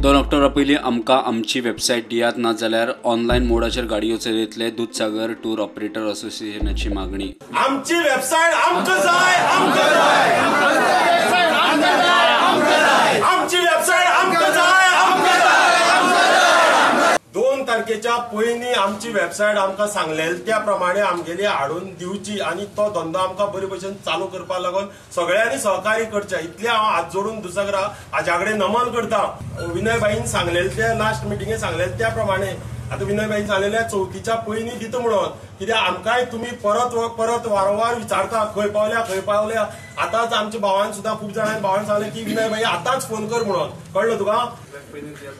2 ऑक्टोबरा पयलीं आमकां आमची वेबसायट दियात, ना जाल्यार ऑनलायन मोडाचेर गाडयो चलयतले. दुदसागर टूर ऑपरेटर असोसिएशनाची मागणी. आमची वेबसायट आमकां जाय, आमकां जाय, आमची वेबसायट आमकां जाय, आमकां जाय. 2 तारखेच्या पयलीं आमची वेबसायट आमकां सांगलेली त्या प्रमाणे आमगेली हाडून दिवची आनी तो धंदो आमकां बरे भशेन चालू करपाक लागून सगळ्यांनी सहकार्य करचें. इतलें हांव हात जोडून दुसऱ्या हाज्या कडेन नमन करता. विनय भाईन सांगलेलें ते लास्ट मिटिंगेन सांगलेलें त्या प्रमाणे आतां विनय भाईन सांगलेलें चवथीच्या पयलीं दिता म्हणून, कित्याक आमकांय तुमी परत परत वारंवार विचारता खंय पावल्या खंय पावल्या. आतांच आमच्या भावान सुद्दां खूब जाणांनी भावान सांगलें की विनय भाई आतांच फोन कर म्हणून. कळ्ळो तुका?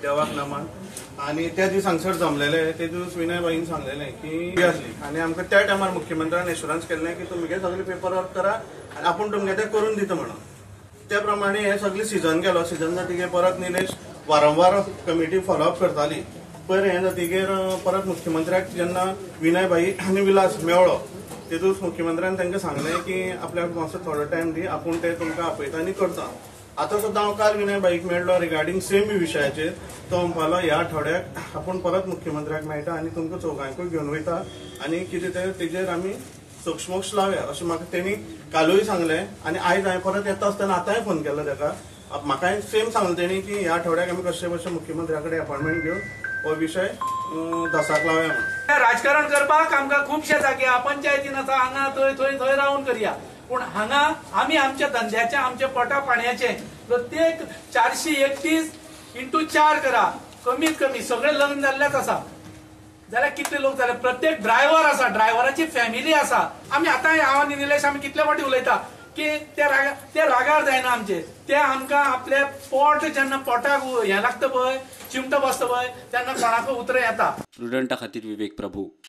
देवाक नमन. आनी त्या दीस हांगसर जमलेले ते दीस विनय भाईन सांगलेले की आसली आनी आमकां त्या टायमार मुख्यमंत्र्यान एश्युरन्स केल्लें की तुमगे सगळे पेपर वर्क करा आनी आपूण तुमगे ते करून दिता म्हणून. त्या प्रमाणे हे सगळे सिजन गेलो. सिजन जातकीर परत निलेश वारंवार कमिटी फॉलोअप करताली. पयर हें जातकीर परत मुख्यमंत्र्याक जेन्ना विनय भाई आनी विलास मेळ्ळो तेतूच मुख्यमंत्र्यान तांकां सांगलें की आपल्याक मातसो थोडो टायम दी, आपूण ते तुमकां आपयता आनी करता. आतां सुद्दां हांव काल विनय भाईक मेळ्ळो रिगार्डींग सेम विशयाचेर. तो म्हणपालो ह्या आठवड्याक आपूण परत मुख्यमंत्र्याक मेळटा आनी तुमकां चौगांकूय घेवन वयता आनी कितें तें तेजेर आमी सोक्षमोक्ष लावया अशें म्हाका तेणी कालूय सांगलें. आनी आयज हांवें परत येता आसतना आतांय फोन केलो ताका, म्हाकाय सेम सांगलें तेणी की ह्या आठवड्याक आमी कशे कशे मुख्यमंत्र्या कडेन अपॉयंटमेंट घेवन हो विशय धसाक लावया म्हणून. राजकारण करपाक आमकां खुबशे जागे पंचायतीन आसा, हांगा थंय थंय थंय रावन करया, पूण हांगा आमी आमच्या धंद्याचे आमच्या पोटा पाणयाचे प्रत्येक 431 × 4 करा, कमीत कमी सगळे लग्न जाल्लेच आसा जाल्यार कितले लोक जाले. प्रत्येक ड्रायव्हर आसा, ड्रायव्हराची फॅमिली आसा. आमी आतां हांव आनी निलेश आमी कितले फावटी उलयता की ते रागार जायना आमचे, ते आमकां आपले पोट जेन्ना पोटाक हें लागता पळय, चिमटो बसता पळय, तेन्ना कोणाकूय उतरां येता. प्रुडंटा खातीर विवेक प्रभू.